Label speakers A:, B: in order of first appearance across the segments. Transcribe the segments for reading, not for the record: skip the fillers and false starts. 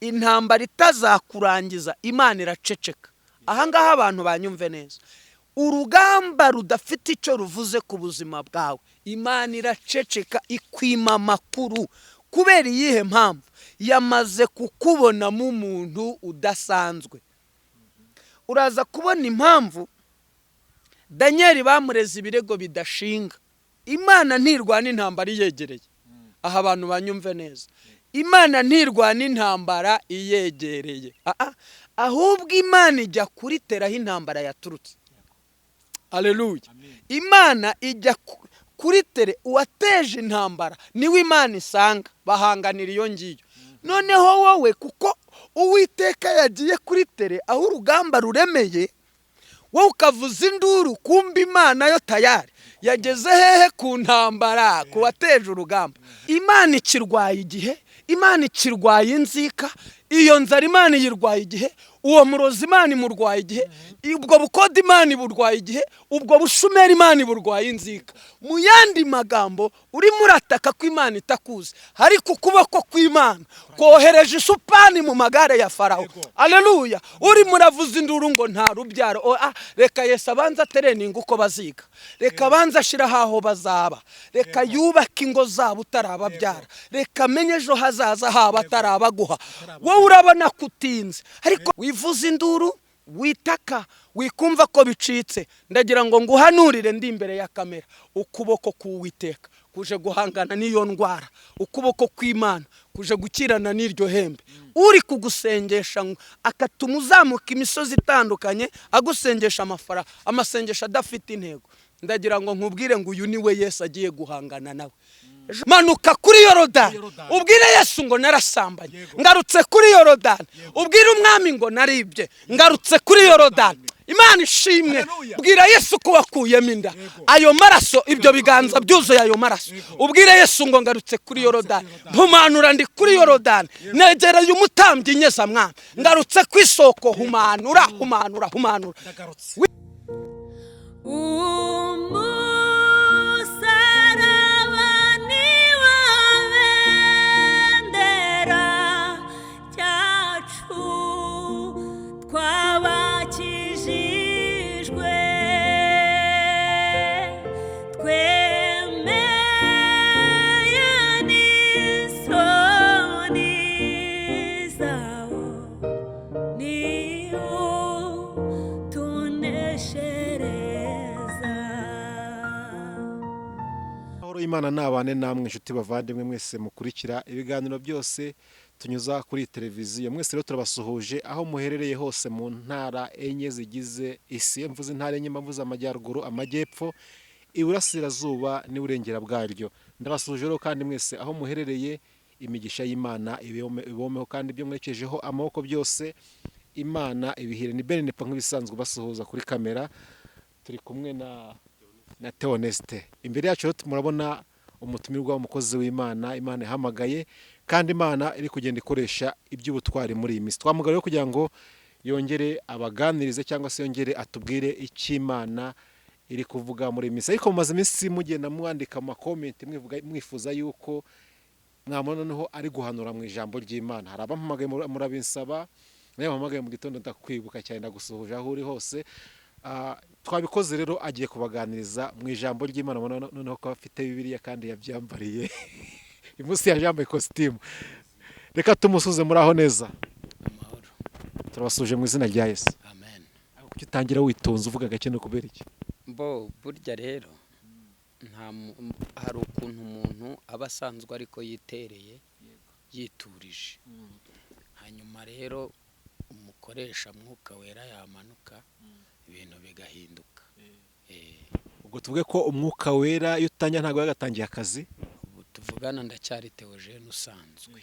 A: Intambara itazakurangiza, Imana iraceceka. Ahangaha abantu banyumve neza: urugamba rudafite icyo ruvuze ku buzima bwawe, Imana iraceceka, ikwima amakuru. Kubera iyihe mpamvu? Yamaze kukubonamo umuntu udasanzwe. Uraza kubona impamvu Daniyeli bamureze ibirego bidashinga. Imana ntirwana intambara iyegereye. Aha abantu banyumve neza: Imana ntirwana intambara iyegereye, ahubwo Imana ijya kuriteraho intambara yaturutse. Aleluya! Imana ijya kuri terrain. Uwateje intambara niwe Imana isanga, bahanganira iyo ngiyo. Noneho wowe, kuko Uwiteka yagiye kuri terrain aho urugamba ruremeye, wowe ukavuza induru, kumva Imana yo tayari yageze hehe? Ku ntambara, ku wateje urugamba. Imana ikirwaye igihe, Imana ikirwaye inzika, iyo nzara Imana iyirwaye igihe, uwo murozi Imana imurwaye igihe, ubwo bukode Imana iburwaye igihe, ubwo bushumeri Imana iburwaye inzika. Mu yandi magambo, urimo urataka ko Imana itakuzi, ariko ukuboko kw'Imana kohereje isupani mu magare ya Farawo. Aleluya! Urimo uravuza induru ngo nta rubyaro. Reka Yesu abanza atraininga uko baziga, reka abanza ashyiraho aho bazaba, reka yubake ingo zabo utarababyara, reka amenye ejo hazaza haba atarabaguha. Wowe urabona ko utinze, ariko wivuza induru, witaka, wikumva ko bicitse. Ndagira ngo nguhanurire ndi imbere ya kamera: ukuboko k'Uwiteka kuje guhangana n'iyo ndwara, ukuboko kw'Imana kuje gukirana n'iryo hembe. Uri kugusengesha akatuma uzamuka imisozi itandukanye, agusengesha amafaranga, amasengesho adafite intego, ndagira ngo nkubwire ngo uyu ni we Yesu agiye guhangana nawe. Manuka kuri Yorodani, ubwire Yesu ngo narasambanye, ngarutse kuri Yorodani. Ubwire Umwami ngo naribye, ngarutse kuri Yorodani. Imana ishimwe. Bwira Yesu ko wakuyemo inda, ayo maraso, ibyo biganza byuzuye ayo maraso. Ubwire Yesu ngo ngarutse kuri Yorodani, mpumanura, ndi kuri Yorodani, negereye umutambyi nyezamwami, ngarutse ku isoko. Humanura, humanura, humanura.
B: Umusaraba ni wo bendera ryacu twabakijijwe, twemeye n'isoni zawo, niwo tuneshereza.
C: Amahoro y'Imana nabane namwe, inshuti bavandimwe mwese mukurikira ibiganiro byose tunyuza kuri televiziyo. Mwese rero turabasuhuje aho muherereye hose mu ntara enye zigize isi. Iyo mvuze intara enye, mba mvuze amajyaruguru, amajyepfo, iburasirazuba n'iburengera bwaryo. Ndabasuhuje rero kandi mwese aho muherereye, imigisha y'Imana ibomeho, kandi ibyo mwerekejeho amaboko byose Imana ibihire. Ni Bene Nepa nk'ibisanzwe basuhuza kuri kamera, turi kumwe na Theoneste. Imbere yacu rero murabona umutumirwa w'umukozi w'Imana, Imana ihamagaye kandi Imana iri kugenda ikoresha iby'ubutwari muri iyi minsi. Twamugaruye kugira ngo yongere abaganirize cyangwa se yongere atubwire icyo Imana iri kuvuga muri iyi minsi. Ariko mumaze iminsi mugenda mwandika amacomments, mwifuza yuko mwamubona noneho ari guhanura mu ijambo ry'Imana. Hari abampamagaye murabinsaba, nawe wampamagaye mu gitondo, ndakwibuka cyane, ndagusuhuje aho uri hose. Twabikoze rero, agiye kubaganiriza mu ijambo ry'Imana. Mubona noneho ko afite Bibiliya kandi yabyambariye, uyu munsi yaje yambaye kositimu. Reka tumusuze. Muri aho neza?
A: Amahoro.
C: Turabasuje mu izina rya Yesu.
A: Amen.
C: Kuki utangira witonze, uvuga gake, no kubera iki?
A: Bo burya rero hari ukuntu umuntu aba asanzwe ariko yitereye, yiturije, hanyuma rero umukoresha Mwuka Wera yamanuka, ibintu bigahinduka.
C: Ubwo tuvuge ko Umwuka Wera iyo utangira ntabwo yagatangiye akazi?
A: Ubu tuvugana ndacyari Teogene usanzwe,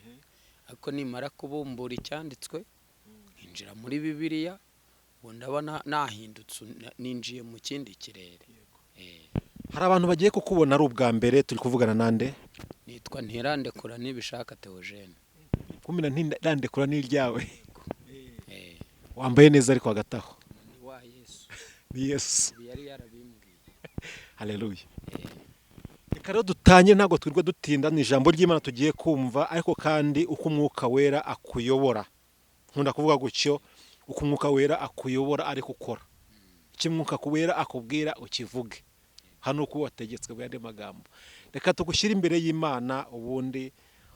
A: ariko nimara kubumbura icyanditswe, nkinjira muri Bibiliya, ubu ndabona nahindutse, ninjiye mu kindi kirere.
C: Hari abantu bagiye kukubona ari ubwa mbere. Turi kuvugana nande?
A: Nitwa Ntirandekura Nibishaka Teogene.
C: Kumena ntirandekura n'iryawe. Wambaye neza ariko hagati aho.
A: Ni wa Yesu.
C: Ni Yesu.
A: Ibi yari yarabimbwiye.
C: Haleluya! Reka rero dutangire, ntabwo twirirwa dutinda, ni ijambo ry'Imana tugiye kumva, ariko kandi uko Umwuka Wera akuyobora, nkunda kuvuga gutyo, uko Umwuka Wera akuyobora ariko ukora icyo Umwuka Wera akubwira ukivuge hano uko wategetswe. Mu yandi magambo, reka tugushyire imbere y'Imana, ubundi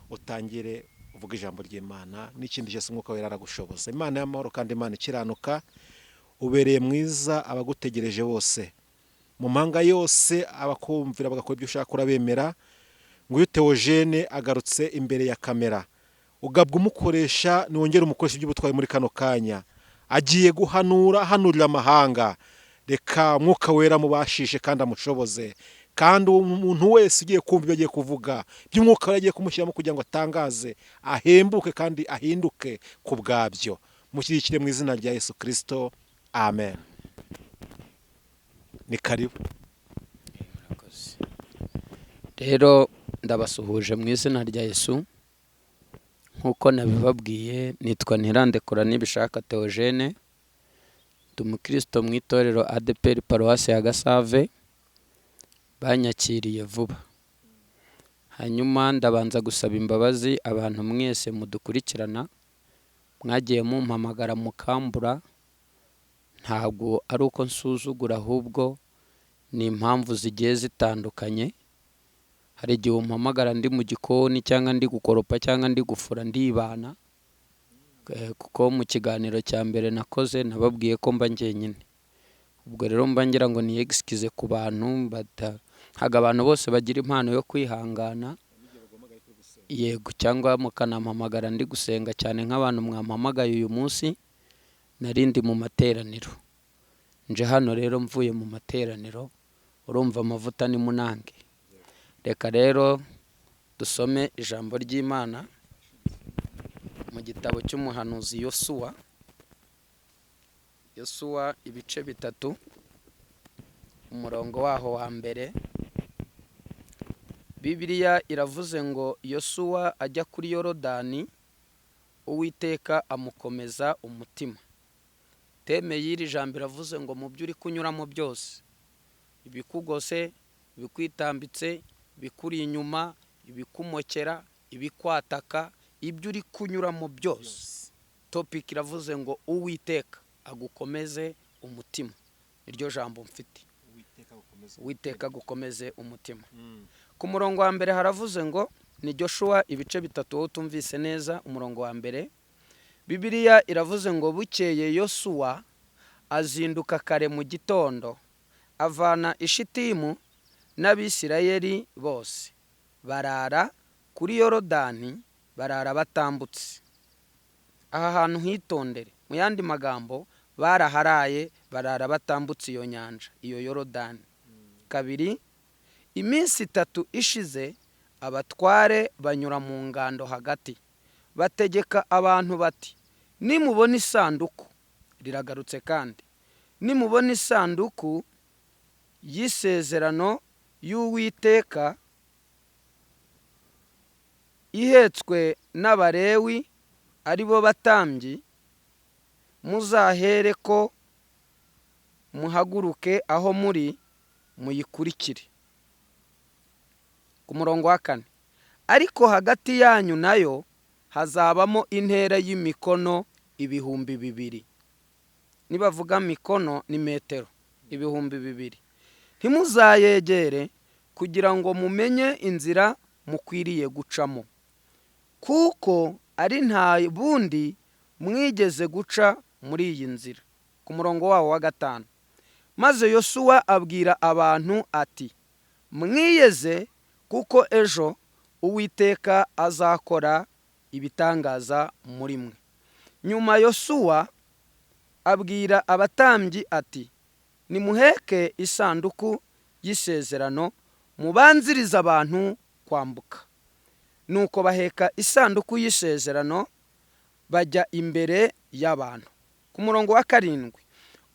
C: utangire uvuge ijambo ry'Imana n'ikindi cyose Umwuka Wera aragushoboza. Imana y'amahoro kandi Imana ikiranuka, ubereye mwiza abagutegereje bose mu mahanga yose, abakumvira bagakora ibyo ushaka urabemera. Nguyu Theogene agarutse imbere ya kamera, ugabwa umukoresha, niwongere umukoresha iby'ubutwari muri kano kanya agiye guhanura, ahanurira amahanga. Reka Umwuka Wera mubashishe kandi amushoboze, kandi umuntu wese ugiye kumva ibyo agiye kuvuga, by'Umwuka Wera agiye kumushyiramo kugira ngo atangaze, ahembuke kandi ahinduke ku bwabyo. Mushyigikire mu izina rya Yesu Kirisito, amen. Ni karibu.
A: Murakoze. Rero ndabasuhuje mu izina rya Yesu. Nk'uko nabibabwiye, nitwa Ntirandekura Nibishaka Theogene, ndi umukristo mu itorero ADEPR Paruwasi ya Gasave, banyakiriye vuba. Hanyuma ndabanza gusaba imbabazi abantu mwese mudukurikirana, mwagiye mumpamagara mukambura. Ntabwo ari uko nsuzugura, ahubwo ni impamvu zigiye zitandukanye. Hari igihe umpamagara ndi mu gikoni cyangwa ndi gukoropa cyangwa ndi gufura, ndibana. Kuko mu kiganiro cya mbere nakoze nababwiye ko mba njyenyine. Ubwo rero mba ngira ngo ni excuse ku bantu bata, ntabwo abantu bose bagira impano yo kwihangana. Yego, cyangwa mukanampamagara ndi gusenga, cyane nk'abantu mwampamagaye uyu munsi nari ndi mu materaniro. Nje hano rero mvuye mu materaniro, urumva amavuta ni munange. Reka rero dusome ijambo ry'Imana mu gitabo cy'umuhanuzi Yosuwa. Yosuwa ibice 3, umurongo waho wa mbere. Bibiliya iravuze ngo Yosuwa ajya kuri Yorodani, Uwiteka amukomeza umutima. Thème y'iri jambo iravuze ngo mu byo uri kunyuramo byose, ibikugose, ibikwitambitse, ibikuri inyuma, ibikumokera, ibikwataka, ibyo uri kunyuramo byose, topic iravuze ngo Uwiteka agukomeze umutima. Niryo jambo mfite, Uwiteka agukomeze umutima. Ku murongo wa mbere haravuze ngo, ni Joshua ibice 3, wowe utumvise neza umurongo wa mbere. Bibiliya iravuze ngo bukeye Yosuwa azinduka kare mu gitondo, avana Ishitimu n'Abisirayeli bose, barara kuri Yorodani, barara batambutse. Aha hantu hitondere, mu yandi magambo baraharaye, barara batambutse iyo nyanja, iyo Yorodani. Kabiri, iminsi 3 ishize abatware banyura mu ngando hagati, bategeka abantu bati nimubona isanduku, riragarutse kandi, nimubona isanduku y'isezerano y'Uwiteka ihetswe n'Abalewi ari bo batambyi, muzahere ko muhaguruke aho muri muyikurikire. Ku murongo wa 4, ariko hagati yanyu nayo hazabamo intera y'imikono 2000. Nibavuga mikono ni metero 2000. Ntimuzayegere kugira ngo mumenye inzira mukwiriye gucamo, kuko ari nta bundi mwigeze guca muri iyi nzira. Ku murongo wawo wa 5, maze Yosuwa abwira abantu ati mwiyeze, kuko ejo Uwiteka azakora ibitangaza muri mwe. Nyuma Yosuwa abwira abatambyi ati nimuheke isanduku y'isezerano mubanziriza abantu kwambuka. Nuko baheka isanduku y'isezerano bajya imbere y'abantu. Ku murongo wa 7,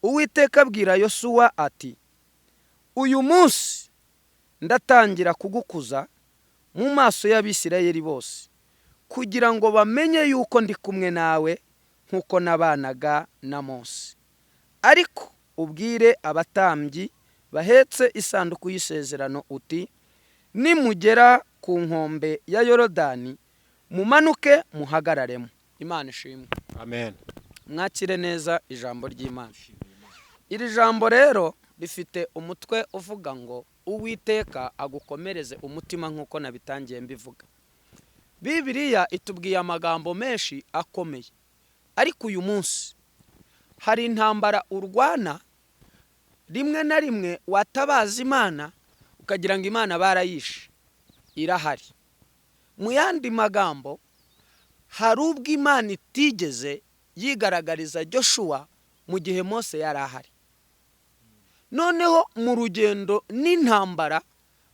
A: Uwiteka abwira Yosuwa ati uyu munsi ndatangira kugukuza mu maso y'Abisirayeli bose, kugira ngo bamenye yuko ndi kumwe nawe nkuko nabanaga na Mose. Ariko ubwire abatambyi bahetse isanduku y'isezerano uti Nimugera ku nkombe ya Yorodani, mumanuke muhagararemo. Imana ishimwe.
C: Amen.
A: Mwakire neza ijambo ry'Imana. Iri jambo rero rifite umutwe uvuga ngo Uwiteka agukomereze umutima, nk'uko nabitangiye mbivuga. Bibiliya itubwiye amagambo menshi akomeye, ariko uyu munsi hari intambara urwana, rimwe na rimwe watabaza Imana ukagira ngo Imana barayishe, irahari. Mu yandi magambo, hari ubwo Imana itigeze yigaragariza Joshua mu gihe Mose yari ahari. Noneho mu rugendo n'intambara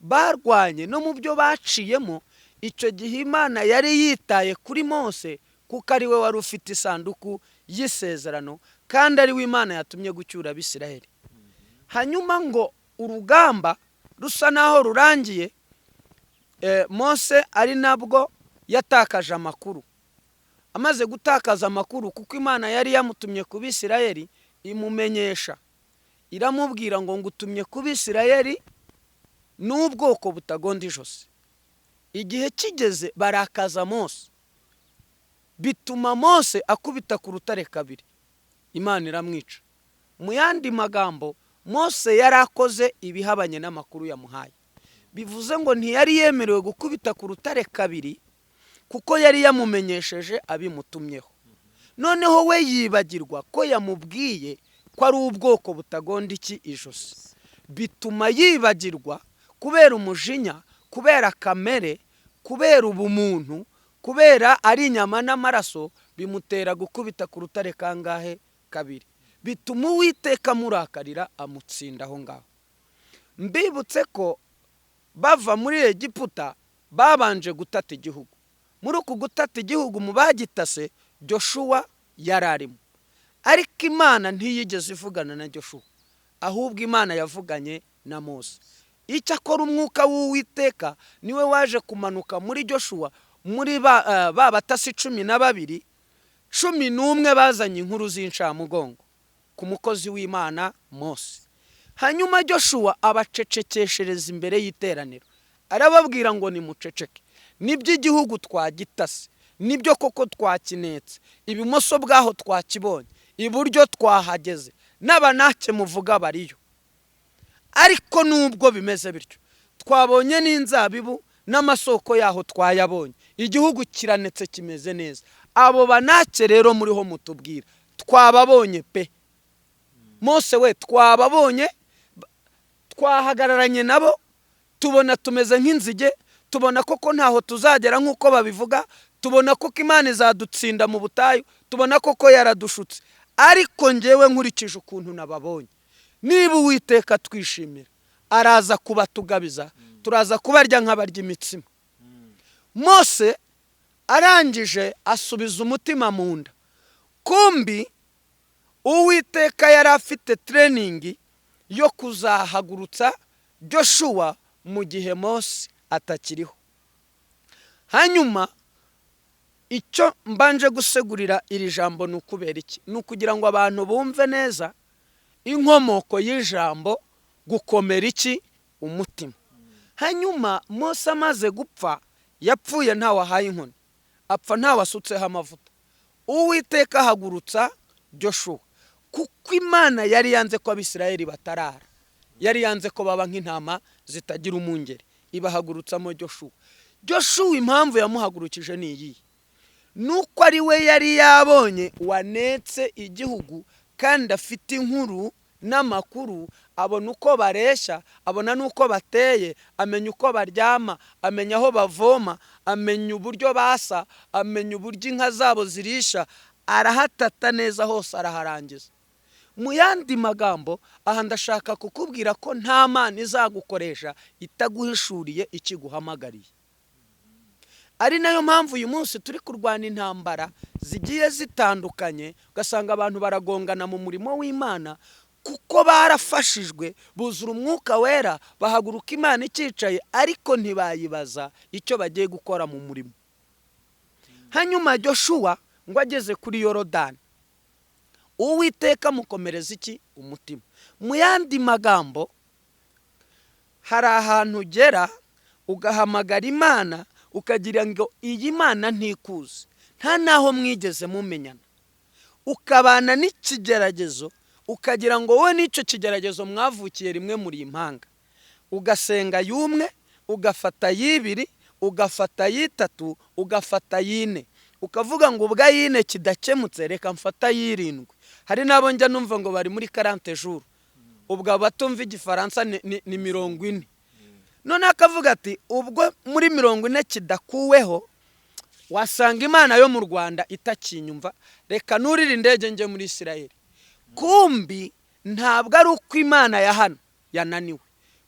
A: barwanye no mu byo baciyemo, icyo gihe Imana yari yitaye kuri Mose, kuko ari we wari ufite isanduku y'isezerano, kandi ari we Imana yatumye gucyura Abisiraheli. Hanyuma ngo urugamba rusa naho rurangiye, Mose ari nabwo yatakaje amakuru. Amaze gutakaza amakuru, kuko Imana yari yamutumye ku Bisirayeli, imumenyesha, iramubwira ngo ngutumye ku Bisirayeli n'ubwoko butagonda ijosi. Igihe kigeze barakaza Mose, bituma Mose akubita ku rutare kabiri, Imana iramwica. Mu yandi magambo, Mose yari akoze ibihabanye n'amakuru yamuhaye. Bivuze ngo ntiyari yemerewe gukubita ku rutare kabiri, kuko yari yamumenyesheje abimutumyeho. Noneho we yibagirwa ko yamubwiye ko ari ubwoko butagonda iki ijosi, bituma yibagirwa kubera umujinya, kubera kamere, kubera ubumuntu, kubera ari inyama n'amaraso, bimutera gukubita ku rutare kangahe? Kabiri. Bituma Uwiteka amurakarira, amutsinda aho ngaho. Mbibutse ko bava muri Egiputa babanje gutata igihugu. Muri uku gutata igihugu, mu bagitase Joshua yari arimo, ariko Imana ntiyigeze ivugana na Joshua, ahubwo Imana yavuganye na Mose. Icyakora umwuka w'Uwiteka niwe waje kumanuka muri Joshua. Muri ba batasi 12, 11 bazanye inkuru z'incamugongo ku mukozi w'Imana Mose. Hanyuma Joshua abacecekeshereza imbere y'iteraniro, arababwira ngo nimuceceke, nibyo igihugu twagitase, nibyo koko twakinetse, ibumoso bwaho twakibonye, iburyo twahageze, n'abanake muvuga bariyo. Ariko nubwo bimeze bityo, twabonye n'inzabibu n'amasoko yaho twayabonye, igihugu kiranetse kimeze neza. Abo banake rero muriho mutubwira twababonye pe. Mose we, twababonye, twahagararanye nabo, tubona tumeze nk'inzige, tubona koko ntaho tuzagera nk'uko babivuga, tubona koko Imana izadutsinda mu butayu, tubona koko yaradushutse. Ariko ngewe nkurikije ukuntu nababonye, niba Uwiteka twishimira, araza kubatugabiza, turaza kubarya nk'abarya imitsima. Mose arangije asubiza umutima mu nda. Kumbi Uwiteka yari afite training yo kuzahagurutsa Joshua mu gihe Mose atakiriho. Hanyuma icyo mbanje gusegurira iri jambo ni ukubera iki? Ni ukugira ngo abantu bumve neza inkomoko y'ijambo gukomera iki umutima. Hanyuma Mose amaze gupfa, yapfuye ntawe ahaye inkoni, apfa ntawe asutseho amavuta. Uwiteka ahagurutsa Joshua, kuko Imana yari yanze ko Abisirayeli batarara, yari yanze ko baba nk'intama zitagira umwungeri, ibahagurutsamo Joshua. Joshua impamvu yamuhagurukije ni iyihe? Nuko ari we yari yabonye wanetse igihugu, kandi afite inkuru n'amakuru, abona uko bareshya, abona n'uko bateye, amenya uko baryama, amenya aho bavoma, amenya uburyo basa, amenya uburyo inka zabo zirisha, arahatata neza hose araharangiza. Mu yandi magambo, aha ndashaka kukubwira ko nta Mana izagukoresha itaguhishuriye ikiguhamagariye. Ari nayo mpamvu uyu munsi turi kurwana intambara zigiye zitandukanye, ugasanga abantu baragongana mu murimo w'Imana, kuko barafashijwe buzura umwuka wera, bahaguruka Imana ikicaye, ariko ntibayibaza icyo bagiye gukora mu murimo. Hanyuma Joshua ngo ageze kuri Yorodani, Uwiteka amukomereza iki umutima. Mu yandi magambo, hari ahantu ugera Ugahamagara Imana ukagira ngo iyi Mana ntikuzi, nta n'aho mwigeze mumenyana. Ukabana n'ikigeragezo ukagira ngo wowe n'icyo kigeragezo mwavukiye rimwe muri impanga. Ugasenga y'umwe, ugafata y'ibiri, ugafata y'itatu, ugafata y'ine, ukavuga ngo ubwo ayine kidakemutse reka mfata y'irindwi. Hari n'abo njya numva ngo bari muri 40 jours, ubwo abatumva Igifaransa ni 40. Noneho akavuga ati ubwo muri 40 kidakuweho wasanga Imana yo mu Rwanda itakinyumva, reka nurire indege njye muri Isirayeli. Kumbi ntabwo ari uko Imana ya hano yananiwe,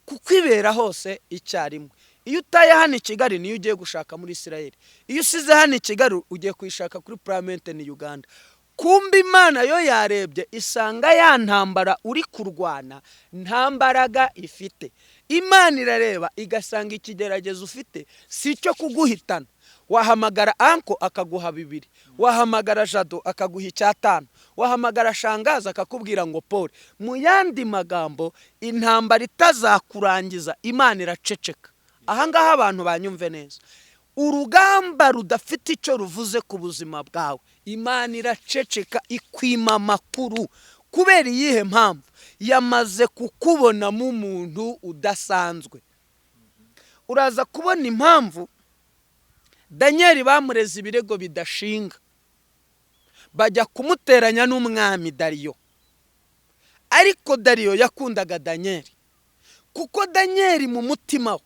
A: kuko ibera hose icyarimwe. Iyo utaye hano i Kigali niyo ugiye gushaka muri Isirayeli, iyo usize hano i Kigali ugiye kuyishaka kuri Puramente ni Uganda. Kumbi Imana yo yarebye isanga ya ntambara uri kurwana nta mbaraga ifite. Imana irareba igasanga ikigeragezo ufite si icyo kuguhitana. Wahamagara uncle akaguha bibiri, wahamagara Jado akaguha icyatanu, wahamagara shangazi akakubwira ngo pole. Mu yandi magambo, intambara itazakurangiza Imana iraceceka. Ahangaha abantu banyumve neza. Urugamba rudafite icyo ruvuze ku buzima bwawe, Imana iraceceka ikwima amakuru. Kubera iyihe mpamvu? Yamaze kukubonamo umuntu udasanzwe. Uraza kubona impamvu Daniel bamureze ibirego bidashinga, bajya kumuteranya n'umwami Dariyo. Ariko Dariyo yakundaga Daniel, kuko Daniel mu mutima we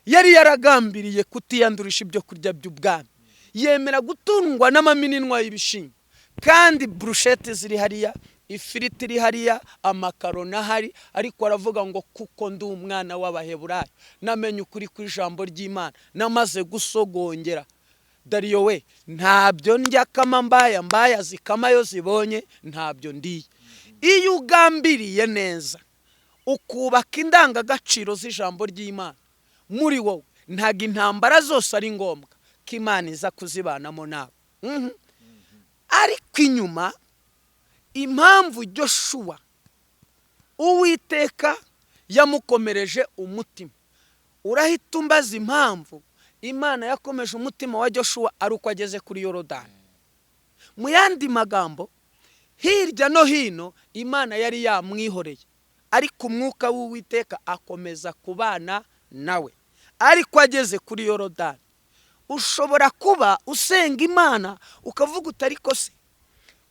A: yari yaragambiriye kutiyandurisha ibyo kurya by'ubwami, yemera gutungwa n'amamininwa y'ibishimbo, kandi brochettes ziri hariya, ifiriti iri hariya, amakaroni ahari, ariko aravuga ngo kuko ndi umwana w'Abaheburayo, namenye ukuri kw'ijambo ry'Imana, namaze gusogongera, Dariyo we ntabyo ndya, kama mbaya mbaya zikama yo zibonye ntabyo ndiye. Iyo ugambiriye neza ukubaka indangagaciro z'ijambo ry'Imana muri wowe, ntabwo intambara zose ari ngombwa ko Imana iza kuzibanamo nawe. Ariko inyuma impamvu Joshua Uwiteka yamukomereje umutima, urahita umbaza impamvu Imana yakomeje umutima wa Joshua ari uko ageze kuri Yorodani. Mu yandi magambo, hirya no hino Imana yari yamwihoreye, ariko umwuka w'Uwiteka akomeza kubana nawe ariko ageze kuri Yorodani. Ushobora kuba usenga Imana ukavuga uti ariko se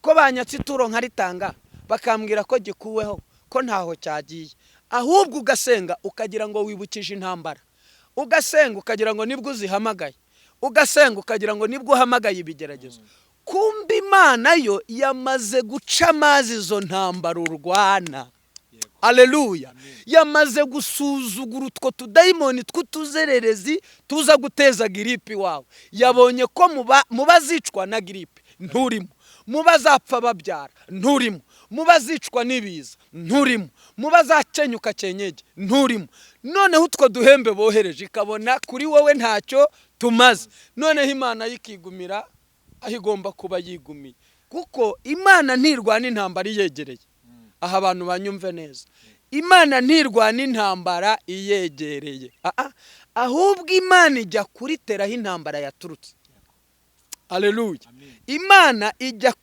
A: ko banyatse ituro nkaritanga bakambwira ko gikuweho, ko ntaho cyagiye? Ahubwo ugasenga ukagira ngo wibukije intambara, ugasenga ukagira ngo nibwo uzihamagaye, ugasenga ukagira ngo nibwo uhamagaye ibigeragezo. Kumba Imana yo yamaze guca amazi izo ntambara urwana. Aleluya! Yamaze gusuzugura utwo tudayimoni tw'utuzererezi tuza guteza giripe iwawe. Yabonye ko mu bazicwa na giripe nturimo, mu bazapfa babyara nturimo, mu bazicwa n'ibiza nturimo, mu bazakenyuka kenyege nturimo. Noneho utwo duhembe bohereje ikabona kuri wowe ntacyo tumaze. Noneho Imana yikigumira aho igomba kuba yigumiye, kuko Imana ntirwana intambara iyegereye. Aha abantu banyumve neza, Imana ntirwana intambara iyegereye, ahubwo Imana ijya kuriteraho intambara yaturutse. Aleluya! Imana ijya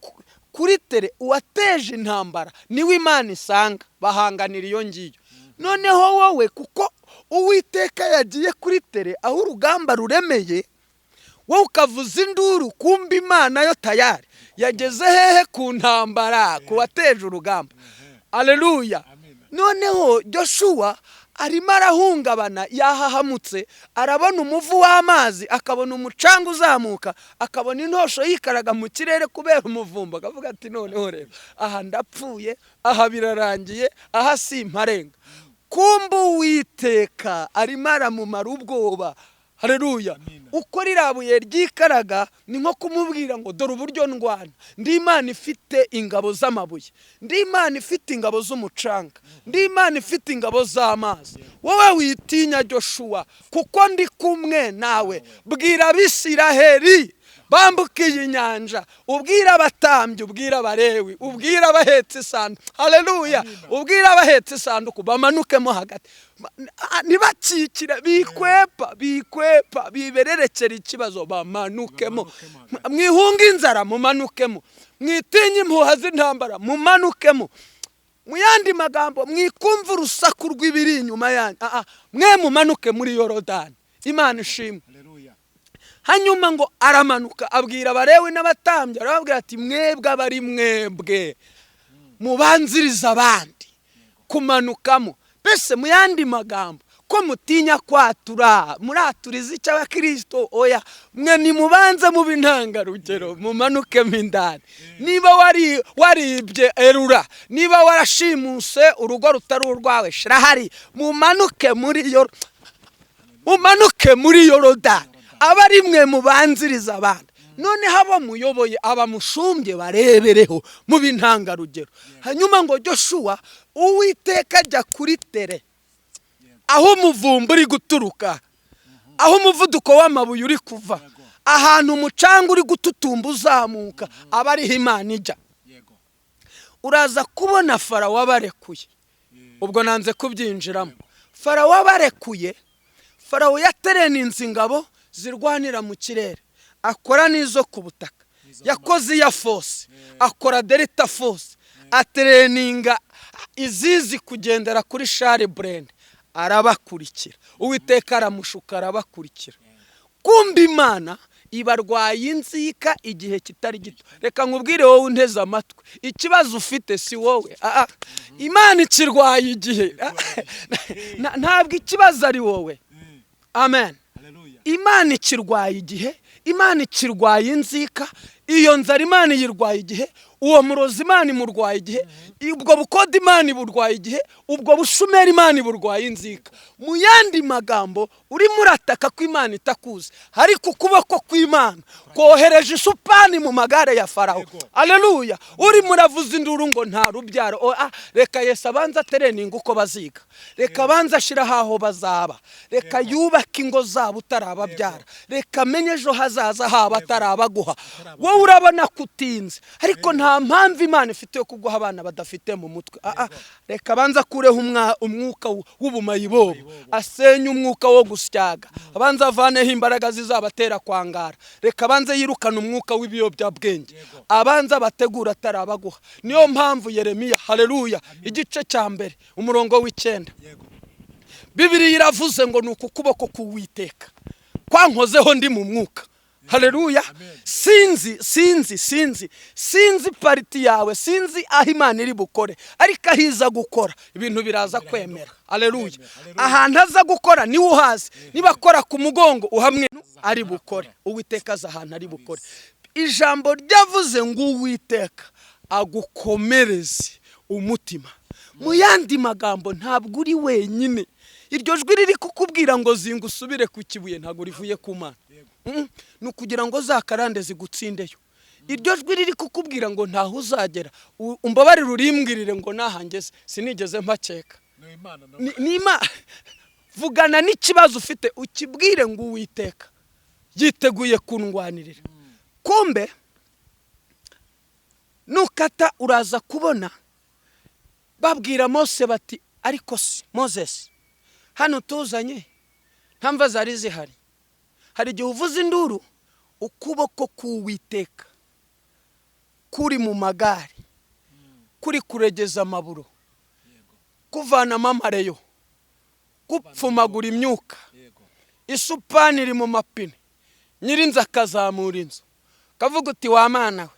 A: kuri terrain, uwateje intambara niwe Imana isanga bahanganira iyo ngiyo. Noneho wowe, kuko Uwiteka yagiye kuri terrain aho urugamba ruremeye, wowe ukavuza induru, kumba Imana yo tayari yageze hehe? Ku ntambara, ku wateje urugamba. Aleluya! Noneho Joshua arimo arahungabana, yahahamutse, arabona umuvu w'amazi, akabona umucanga uzamuka, akabona intosho yikaraga mu kirere kubera umuvumba, akavuga ati noneho rero aha ndapfuye, aha birarangiye, aha simparenga. Kumba Uwiteka arimo aramumara ubwoba. Hareruya! Uko ririya buye ryikaraga ni nko kumubwira ngo dore uburyo ndwana, ndi Imana ifite ingabo z'amabuye, ndi Imana ifite ingabo z'umucanga, ndi Imana ifite ingabo z'amazi. Wowe witinya Joshua, kuko ndi kumwe nawe. Bwira Abisiraheli Bambuke iyi nyanja, ubwira abatambyi, ubwira Abarewi, ubwira abahetse isanduku, haleluya, ubwira abahetse isanduku bamanukemo hagati. Ntibakikire, bikwepa, bikwepa, bibererekera ikibazo, bamanukemo.
C: Bamanukemo.
A: Mwihunge inzara, mumanukemo. Mwitinye impuha z'intambara, mumanukemo. Mu yandi magambo, mwikumva urusaku rw'ibiri inyuma yanyu. Mwe mumanuke muri Yorodani. Imana ishimwe.
C: Haleluya.
A: Hanyuma ngo aramanuka, abwira Abarewi n'abatambyi, arababwira ati: "Mwebwe abari mwebwe mubanziriza abandi kumanukamo." Mbese mu yandi magambo, ko mutinya kwatura, muraturiza icyo abakirisito? Oya, mwe nimubanze mube intangarugero, mumanukemo indani. Niba wari waribye, erura. Niba warashimuse urugo rutari urwawe, shirahari, mumanuke muri Yorodani, aba ari mwe mubanziriza abandi. Noneho abo muyoboye, abamushumbye, barebereho mu b'intangarugero. Hanyuma ngo Joshua, Uwiteka ajya kuri tere aho umuvumba uri guturuka, aho umuvuduko w'amabuye uri kuva, ahantu umucanga uri gututumba uzamuka, aba ariho Imana ijya. Uraza kubona Farawo abarekuye. Ubwo nanze kubyinjiramo. Farawo abarekuye, Farawo yatereninze ingabo zirwanira mu kirere, akora n'izo ku butaka, yakoze iya force, akora Delta Force, atereninga izizi kugendera kuri char blindé, arabakurikira. Uwiteka aramushuka, arabakurikira. Kumva Imana ibarwaye inzika igihe kitari gito. Reka nkubwire wowe unteze amatwi, ikibazo ufite si wowe. Imana ikirwaye igihe. Ntabwo ikibazo ari wowe. Amen.
C: Haleluya.
A: Imana ikirwaye igihe, Imana ikirwaye inzika. Iyo nzara Imana iyirwaye igihe, uwo murozi Imana imurwaye igihe, ubwo bukode Imana iburwaye igihe, ubwo bushumeri Imana iburwaye inzika. Mu yandi magambo, urimo urataka ko Imana itakuzi, ariko ukuboko kw'Imana kohereje isupani mu magare ya Farawo. Aleluya. Urimo uravuza induru ngo nta rubyaro. Reka Yesu abanza atereninga uko baziga, reka abanza ashyiraho aho bazaba, reka yubake ingo zabo utarababyara, reka amenye ejo hazaza habo atarabaguha. Wowe urabona ko utinze, ariko nta mpamvu Imana ifite yo kuguha abana badafite mu mutwe. Reka abanza akureho umwuka w'ubumayibobo, asenye umwuka wo gusyaga, abanza avaneho imbaraga zizabatera kwangara, reka abanze yirukane umwuka w'ibiyobyabwenge, abanza abategura atarabaguha. Niyo mpamvu Yeremiya, haleluya, igice cya 1 umurongo wa 9, Bibiliya iravuze ngo ni uku kuboko k'Uwiteka kwankozeho ndi mu mwuka. Haleluya. Sinzi, sinzi, sinzi, sinzi part yawe, sinzi aho Imana iri bukore, ariko aho iza gukora ibintu biraza kwemera. Haleluya. Ahantu aza gukora niwe uhazi. Niba akora ku mugongo, uhamwe ari bukore. Uwiteka aza ahantu ari bukore. Ijambo ryavuze ngo Uwiteka agukomereze umutima. Mu yandi magambo, ntabwo uri wenyine. Iryo jwi riri kukubwira ngo zinga usubire ku kibuye, ntabwo rivuye ku Mana. Ni ukugira ngo za karande zigutsindeyo. Iryo jwi riri kukubwira ngo ntaho uzagera, umbabarire urimbwirire ngo nahangeze sinigeze mpakeka.
C: Ni Imana nawe.
A: Vugana n'ikibazo ufite, ukibwire ngo Uwiteka yiteguye kundwanirira. Kumbe nukata uraza kubona babwira Mose bati: "Ariko se Moses, hano tuzanye nta mva zari zihari?" Hari igihe uvuza induru, ukuboko k'Uwiteka kuri mu magare, kuri kuregeza amaburo, kuvanamo amareyo, gupfumagura imyuka. Isupani iri mu mapine, nyirinzu akazamura inzu, kavuga uti: "Wa Mana we,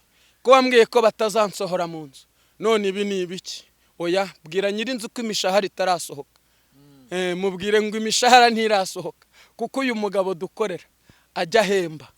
A: ko wambwiye ko batazansohora mu nzu, none ibi ni ibiki?" Oya, bwira nyirinzu ko imishahara itarasohoka. Mubwire ngo imishahara ntirasohoka, kuko uyu mugabo dukorera ajya ahemba,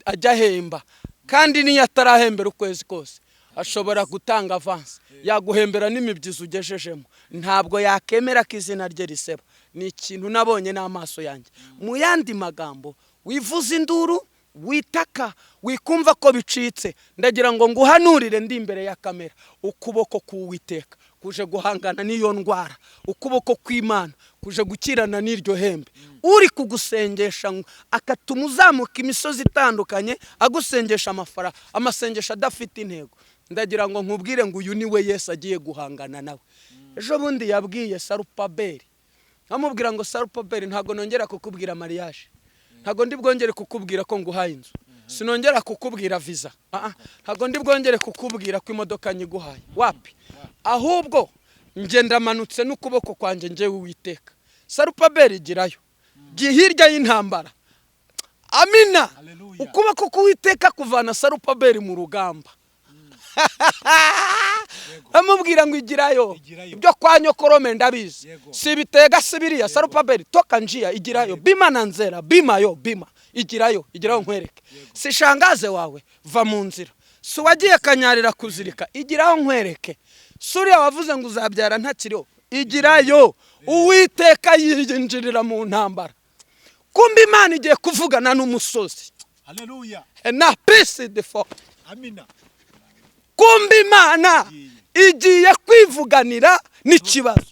A: ajya ahemba, kandi niyo atarahembera ukwezi kose ashobora gutanga avance, yaguhembera n'imibyizi ugejejemo. Ntabwo yakemera ko izina rye riseba. Ni ikintu nabonye n'amaso yanjye. Mu yandi magambo, wivuze induru. Witaka wikumva ko bicitse. Ndagira ngo nguhanurire ndi imbere ya kamera: ukuboko k'Uwiteka kuje guhangana n'iyo ndwara, ukuboko kw'Imana kuje gukirana n'iryo hembe. Uri kugusengesha ngo akatuma uzamuka imisozi itandukanye, agusengesha amafaranga, amasengesho adafite intego, ndagira ngo nkubwire ngo uyu ni we Yesu agiye guhangana nawe. Ejo bundi yabwiye Sarupaberi, amubwira ngo: "Sarupaberi, ntabwo nongera kukubwira mariage, ntabwo ndi bwongere kukubwira ko nguhaye inzu, sinongera kukubwira visa. Ah, ah, ntabwo ndi bwongere kukubwira ko imodoka nyiguhaye, wapi. Ahubwo njye ndamanutse n'ukuboko kwanjye, njyewe Uwiteka. Sarupaberi, girayo, jya hirya y'intambara." Amina.
C: Hallelujah.
A: Ukuboko k'Uwiteka kuvana Sarupaberi mu rugamba, amubwira ngo: "Igirayo."
C: Igirayo.
A: "Ibyo kwa nyokorome ndabizi." "Si bitega si biriya. Sarupaberi, toka njia, igirayo." Bima na nzera bima yo bima, igirayo, igirayo nkwereke. Si shangaze wawe, va mu nzira. Si wagiye kanyarira kuzirika, igiraho nkwereke. Si uriya wavuze ngo uzabyara ntakiriho, igirayo. Uwiteka yinjirira mu ntambara. Kumbe Imana igiye kuvugana n'umusozi.
C: Haleluya.
A: Na pisi defo.
C: Amina.
A: Kumbe Imana igiye kwivuganira n'ikibazo.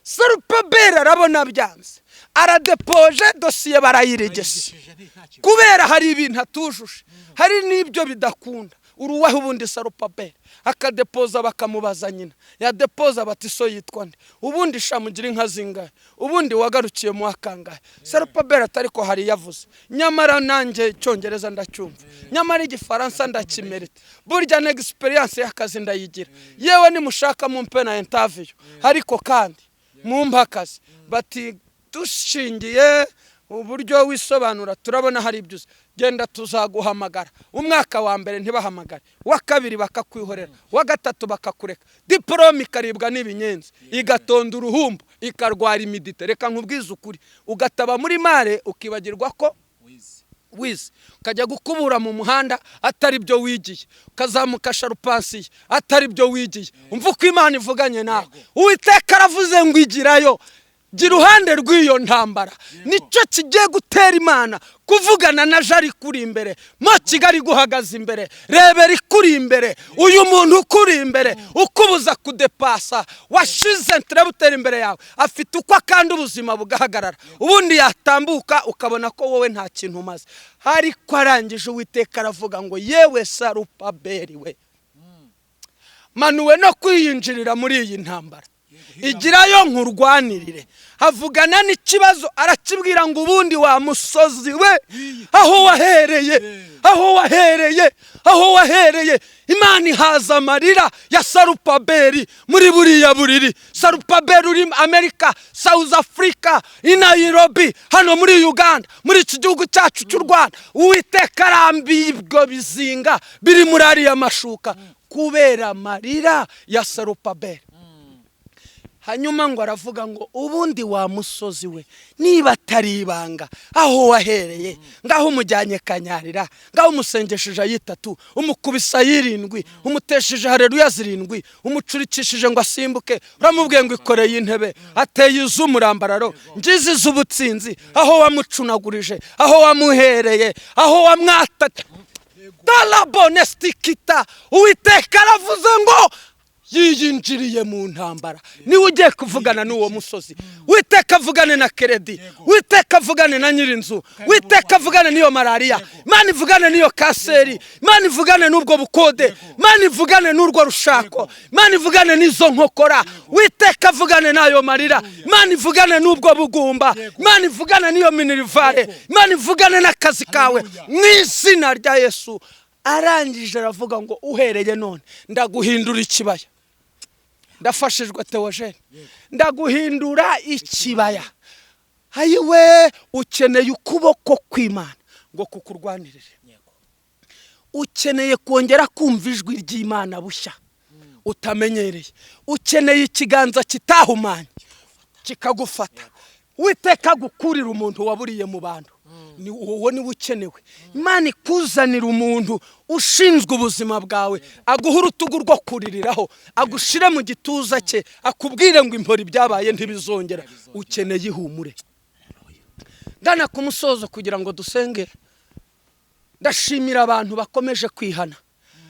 A: Serupaberi arabona byanze, aradepoje dosiye, barayirigese
C: Ayigishije nta kibazo.
A: Kubera hari ibintu atujuje, hari n'ibyo bidakunda. Uruwahe ubundi? Sarupaberi akadepoza, bakamubaza nyina, yadepoza bati: "So yitwa nde ubundi? Shamugira inka zingahe ubundi? Wagarukiye mu wakangahe?" Sarupaberi atari ko hari yavuze: "Nyamara nanjye Icyongereza ndacyumva, nyamara Igifaransa ndakimerita, burya na experience y'akazi ndayigira. Yewe, nimushaka mumpe na interview, ariko kandi mumpe akazi." Bati: "Dushingiye uburyo wisobanura, turabona hari ibyo uzi, genda tuzaguhamagara." Umwaka wa mbere ntibahamagare, uwa kabiri bakakwihorera, uwa gatatu bakakureka, diporome ikaribwa n'ibinyenzi, igatonda uruhumbu, ikarwara imidite. Reka nkubwize ukuri, ugataba muri mare, ukibagirwa ko
C: Wize.
A: wize, ukajya gukubura mu muhanda atari byo wigiye, ukazamuka sharupansiye atari byo wigiye. Umva uko Imana ivuganye nawe. Uwiteka aravuze ngo: "Igirayo, jya iruhande rw'iyo ntambara." Nicyo kigiye gutera Imana kuvugana na jari ikuri imbere, mo Kigali iguhagaze imbere, rebera ikuri imbere, uyu muntu ukuri imbere ukubuza kudepasa, washize ntirebutera imbere yawe, afite uko akanda ubuzima bugahagarara, ubundi yatambuka ukabona ko wowe nta kintu umaze. Ariko arangije, Uwiteka aravuga ngo: "Yewe Sarupaberi we, manuwe no kwiyinjirira muri iyi ntambara, igirayo nkurwanirire." Havugana n'ikibazo, arakibwira ngo: "Ubundi wa musozi we, aho wahereye, aho wahereye, aho wahereye." Imana ihaza amarira ya Sarupaberi muri buriya buriri. Sarupaberi uri Amerika, South Africa, i Nairobi, hano muri Uganda, muri iki gihugu cyacu cy'u Rwanda, Uwiteka arambiye ibyo bizinga biri muri ariya mashuka kubera amarira ya Sarupaberi. Hanyuma ngo aravuga ngo: "Ubundi wa musozi we, niba atari ibanga, aho wahereye, ngaho umujyanye kanyarira, ngaho umusengesheje ayitatu, umukubisa ayirindwi, umutesheje hareruya zirindwi, umucurikishije ngo asimbuke, uramubwiye ngo ikoreye intebe, ateye iz'umurambararo, ngizi iz'ubutsinzi, aho wamucunagurije, aho wamuhereye, aho wamwata dalabonestikita." Uwiteka aravuze ngo yiyinjiriye mu ntambara. Niwe ugiye kuvugana n'uwo musozi. Witeka avugane na crédit, Witeka avugane na nyir'inzu, Witeka avugane n'iyo malariya, Imana ivugane n'iyo kanseri, Imana ivugane n'ubwo bukode, Imana ivugane n'urwo rushako, Imana ivugane n'izo nkokora, Witeka avugane n'ayo marira, Imana ivugane n'ubwo bugumba, Imana ivugane n'iyo minerval, Imana ivugane n'akazi kawe mu izina rya Yesu. Arangije aravuga ngo: "Uhereye none ndaguhindura ikibaya." Ndafashijwe Teogene. "Ndaguhindura ikibaya." Ayiwe, ukeneye ukuboko kw'Imana ngo kukurwanirire. Ukeneye kongera kumva ijwi ry'Imana bushya utamenyereye. Ukeneye ikiganza kitahumanye kikagufata. Witeka gukurira umuntu waburiye mu bantu, ni uwo niwe ukenewe. Imana ikuzanira umuntu ushinzwe ubuzima bwawe, aguha urutugu rwo kuririraho, agushire mu gituza cye, akubwire ngo: "Impora, ibyabaye ntibizongera." Ukeneye ihumure. Ngana ku musozo kugira ngo dusenge. Ndashimira abantu bakomeje kwihana,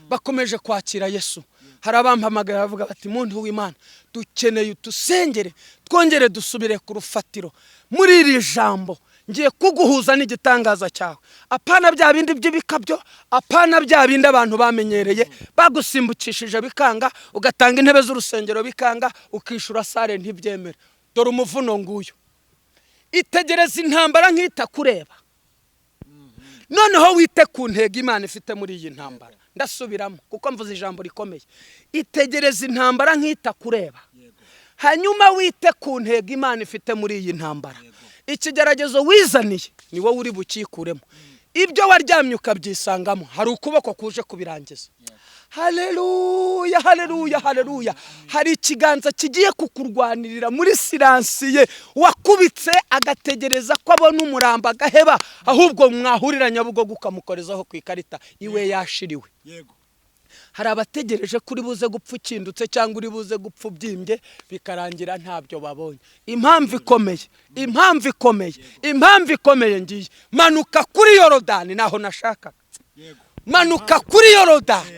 A: bakomeje kwakira Yesu. Hari abampamagara bavuga bati: "Muntu w'Imana, dukeneye utusengere twongere dusubire ku rufatiro." Muri iri jambo ngiye kuguhuza n'igitangaza cyawe, apana bya bindi by'ibikabyo, apana bya bindi abantu bamenyereye, bagusimbukishije bikanga, ugatanga intebe z'urusengero bikanga, ukishyura salle ntibyemere. Dore umuvuno nguyu: itegereza intambara nk'itakureba, noneho wite ku ntego Imana ifite muri iyi ntambara. Ndasubiramo kuko mvuze ijambo rikomeye: itegereza intambara nk'itakureba, hanyuma wite ku ntego Imana ifite muri iyi ntambara. Ikigeragezo wizaniye ni wowe uri bukikuremo. Ibyo waryamye ukabyisangamo, hari ukuboko kuje kubirangiza. Haleluya, haleluya, haleluya! Hari ikiganza kigiye kukurwanirira muri silencieux. Wakubitse agategereza ko abona umurambo agaheba, ahubwo mwahurira Nyabugogo ukamukorezaho ku ikarita iwe yashiriwe. Hari abategereje ko uri buze gupfa ukindutse cyangwa uri buze gupfa ubyimbye, bikarangira ntabyo babonye. Impamvu ikomeye, impamvu ikomeye, impamvu ikomeye ngiye: manuka kuri Yorodani. Naho nashakaga. Manuka kuri Yorodani.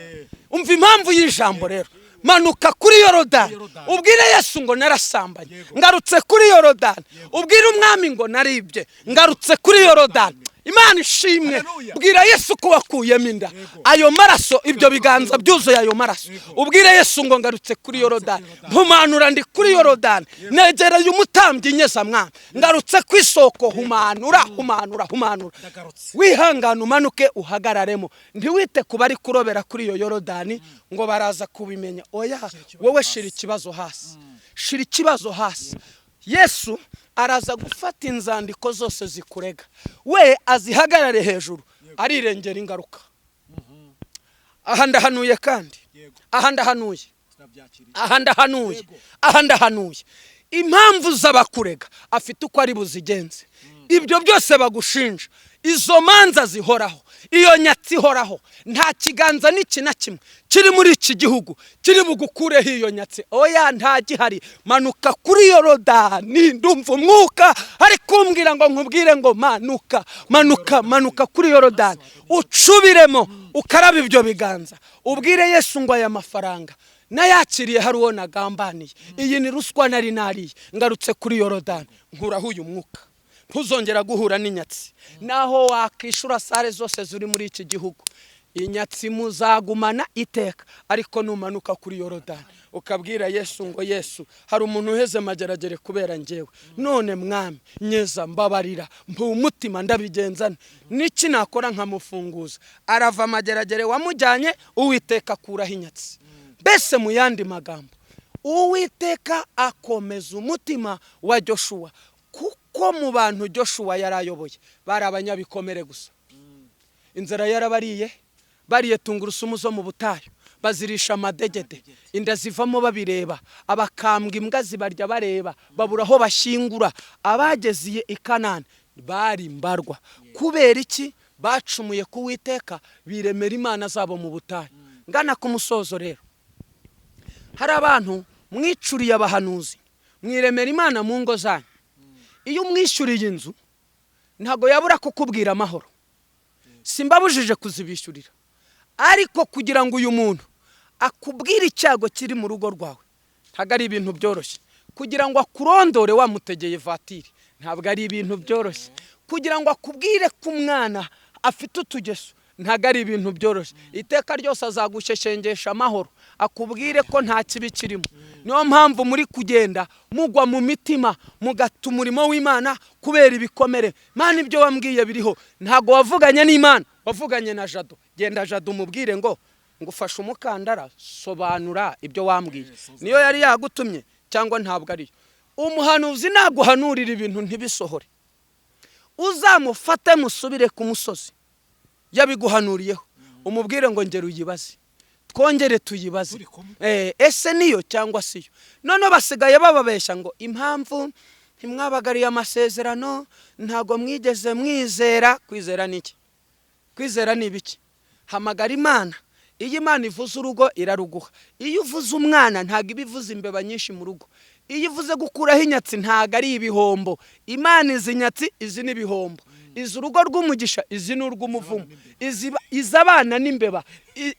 A: Umva impamvu y'ijambo rero: manuka kuri Yorodani, ubwire Yesu ngo narasambanye, ngarutse kuri Yorodani. Ubwire umwami ngo naribye, ngarutse kuri Yorodani. Imana ishimwe. Bwira Yesu ko wakuyemo inda, ayo maraso, ibyo biganza byuzuye ayo maraso. Ubwire Yesu ngo ngarutse kuri Yorodani, mpumanura, ndi kuri Yorodani, negereye umutambyi nyezamwami, ngarutse ku isoko. Humanura, humanura, humanura. Wihangane, umanuke uhagararemo. Ntiwite ku bari kurobera kuri iyo Yorodani ngo baraza kubimenya. Oya, wowe shira ikibazo hasi, shira ikibazo hasi. Yesu araza gufata inzandiko zose zikurega, we azihagarare hejuru, arirengera ingaruka. Aha ndahanuye kandi, aha ndahanuye, aha ndahanuye, aha ndahanuye. Impamvu z'abakurega afite uko ari buzigenze. Ibyo byose bagushinja, izo manza zihoraho, iyo nyatsi ihoraho, nta kiganza n'iki na kimwe kiri muri iki gihugu kiri bugukureho iyo nyatsi. Oya, nta gihari. Manuka kuri Yorodani. Ndumva umwuka ari kumbwira ngo nkubwire ngo manuka, manuka, manuka kuri Yorodani, ucubiremo, ukarabe ibyo biganza, ubwire Yesu ngo aya mafaranga nayakiriye hari uwo nagambaniye, iyi ni ruswa nari nariye, ngarutse kuri Yorodani, nkuraho uyu mwuka. Ntuzongera guhura n'inyatsi. Naho wakishyura salle zose ziri muri iki gihugu, inyatsi muzagumana iteka. Ariko numanuka kuri Yorodani ukabwira Yesu ngo: "Yesu, hari umuntu uheze mageragere kubera njyewe, none mwami nyeza, mbabarira, mpa umutima, ndabigenzana niki nakora nkamufunguza?" Arava amageragere wamujyanye, Uwiteka akuraho inyatsi. Mbese mu yandi magambo, Uwiteka akomeza umutima wa Joshuwa, kuko mu bantu Joshuwa yari ayoboye bari abanyabikomere gusa. Inzara yarabariye, bariye tungurusumu zo mu butayu, bazirisha amadegede, inda zivamo babireba, abakambwa imbwa zibarya bareba, babura aho bashyingura. Abageze i Kanani bari mbarwa. Kubera iki? Bacumuye ku Witeka, biremera imana zabo mu butayu. Ngana ku musozo rero, hari abantu mwicuriye abahanuzi, mwiremera imana mu ngo zanyu. Iyo umwishyuriye inzu ntabwo yabura kukubwira amahoro. Simbabujije kuzibishyurira, ariko kugira ngo uyu muntu akubwire icyago kiri mu rugo rwawe ntabwo ari ibintu byoroshye. Kugira ngo akurondore wamutegeye vatiri ntabwo ari ibintu byoroshye. Kugira ngo akubwire ko umwana afite utugeso ntabwo ari ibintu byoroshye. Iteka ryose azagushyeshyengesha amahoro, akubwire ko nta kibi kirimo. Niyo mpamvu muri kugenda mugwa mu mitima, mugata umurimo w'Imana kubera ibikomere. Mana, ibyo wambwiye biriho. Ntabwo wavuganye n'Imana, wavuganye na Jado. Genda Jado umubwire ngo ngufashe umukandara, sobanura ibyo wambwiye, niyo yari yagutumye cyangwa ntabwo ariyo. Umuhanuzi naguhanurira ibintu ntibisohore, uzamufate musubire ku musozi yabiguhanuriyeho, umubwire ngo ngera uyibaze, twongere tuyibaze. Ese niyo cyangwa siyo? Noneho basigaye bababeshya ngo impamvu ntimwabagariye amasezerano, ntabwo mwigeze mwizera. Kwizera ni iki? Kwizera ni ibiki? Hamagara Imana. Iyo Imana ivuze urugo iraruguha. Iyo uvuze umwana ntabwo iba ivuze imbeba nyinshi mu rugo. Iyo ivuze gukuraho inyatsi ntabwo ari ibihombo. Imana izi inyatsi, izi n'ibihombo. Izi urugo rw'umugisha, izi ni urw'umuvumo. Izi abana n'imbeba,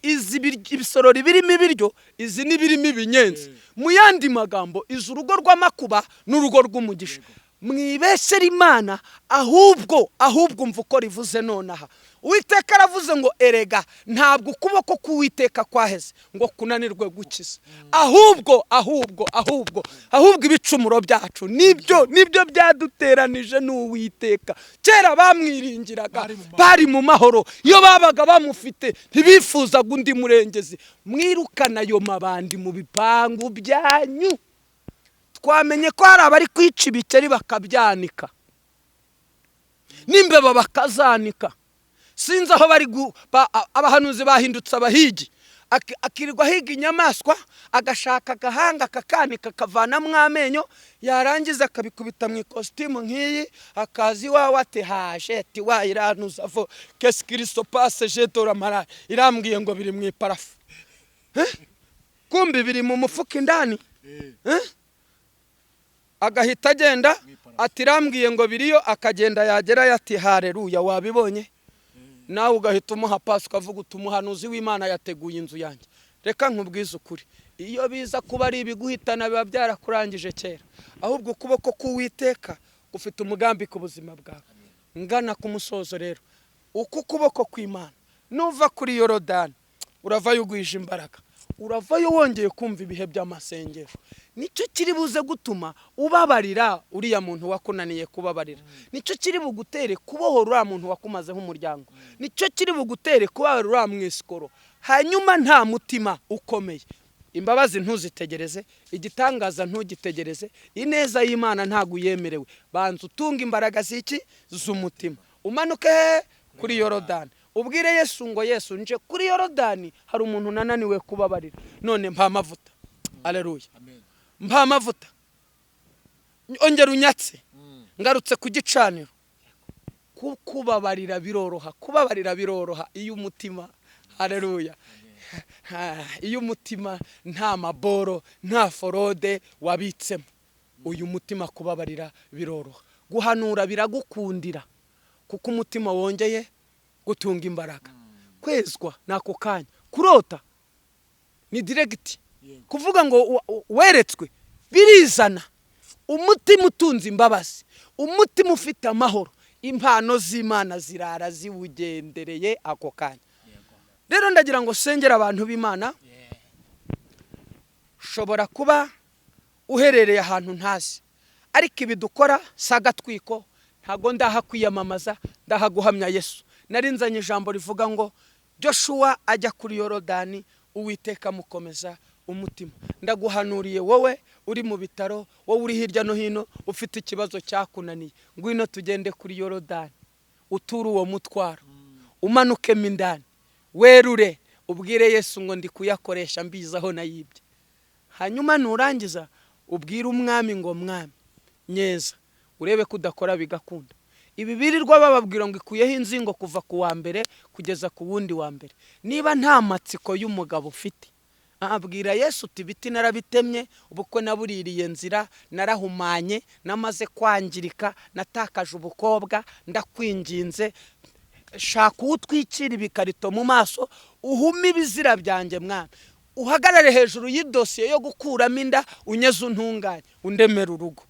A: izi ibisorori birimo ibiryo, izi n'ibirimo ibinyenzi. Mu yandi magambo, izi urugo rw'amakuba n'urugo rw'umugisha. Mwibeshere Imana, ahubwo umva uko rivuze nonaha. Uwiteka aravuze ngo: "Erega ntabwo ukuboko k'Uwiteka kwaheze ngo kunanirwe gukiza, ahubwo ibicumuro byacu nibyo byaduteranije n'Uwiteka." Kera bamwiringiraga bari mu mahoro, iyo babaga bamufite ntibifuzaga undi murengezi. Mwirukana ayo mabandi mu bipangu byanyu. Twamenye ko hari abari kwica ibikeri bakabyanika, n'imbeba bakazanika. Sinzi aho bari, abahanuzi bahindutse abahigi. Akirirwa ahiga inyamaswa, agashaka agahanga akakanika, akavanamo amenyo, yarangiza akabikubita mu ikositimu nk'iyi, akaza iwawe ati: "Haje ati wayiranuza vo kesi kirisito pase jedora mara irambwiye ngo biri mu iparafu." Kumbi biri mu mufuka indani. Agahita agenda ati: "Irambwiye ngo biriyo." Akagenda, yagerayo ati: "Hareruya, wabibonye?" Nawe ugahita umuha pasi, ukavuga uti: "Umuhanuzi w'Imana yateguye inzu yanjye." Reka nkubwize ukuri, iyo biza kuba ari ibiguhitana biba byarakurangije kera. Ahubwo ukuboko k'Uwiteka gufite umugambi ku buzima bwawe. Ngana ku musozo rero, uku kuboko kw'Imana, nuva kuri Yorodani uravayo ugwije imbaraga, uravayo wongeye kumva ibihe by'amasengesho. Nicyo kiri buze gutuma ubabarira uriya muntu wakunaniye kubabarira, nicyo kiri bugutere kubohora uriya muntu wakumazeho umuryango, nicyo kiri bugutere kubabarira uriya mwisikoro. Hanyuma nta mutima ukomeye, imbabazi ntuzitegereze, igitangaza ntugitegereze, ineza y'Imana ntabwo uyemerewe. Banza utunge imbaraga z'iki? Z'umutima. Umanuke kuri Yorodani, ubwire Yesu ngo: "Yesu, nje kuri Yorodani, hari umuntu unananiwe kubabarira, none mpa amavuta." Aleluya! "Mpa amavuta, ongera unyatse, ngarutse ku gicaniro." Kubabarira biroroha, kubabarira biroroha iyo umutima, haleluya, iyo umutima nta maboro, nta forode wabitsemo. Uyu mutima kubabarira biroroha, guhanura biragukundira, kuko umutima wongeye gutunga imbaraga. Kwezwa ni ako kanya, kurota ni direct, kuvuga ngo weretswe birizana. Umutima utunze imbabazi, umutima ufite amahoro, impano z'Imana zirara ziwugendereye ako kanya. Rero ndagira ngo sengere abantu b'Imana. Ushobora kuba uherereye ahantu ntazi, ariko ibi dukora si agatwiko. Ntabwo ndaha kwiyamamaza, ndaha guhamya Yesu. Nari nzanye ijambo rivuga ngo Joshua ajya kuri Yorodani, Uwiteka amukomeza umutima. Ndaguhanuriye wowe uri mu bitaro, wowe uri hirya no hino ufite ikibazo cyakunaniye, ngwino tugende kuri Yorodani, uture uwo mutwaro, umanukemo indani, werure, ubwire Yesu ngo: "Ndi kuyakoresha mbizi aho nayibye." Hanyuma nurangiza ubwire Umwami ngo: "Mwami, nyeza." Urebe ko udakora bigakunda. Ibi birirwa bababwira ngo ikuyeho inzingo kuva ku wa mbere kugeza ku wundi wa mbere, niba nta matsiko y'umugabo ufite, abwira Yesu uti: "Ibiti narabitemye, ubukwe nabuririye nzira, narahumanye, namaze kwangirika, natakaje ubukobwa, ndakwinginze, shaka uwo utwikira ibikarito mu maso, uhume ibizira byanjye. Mwana, uhagarare hejuru y'idosiye yo gukuramo inda, unyeze, untunganye, undemera urugo."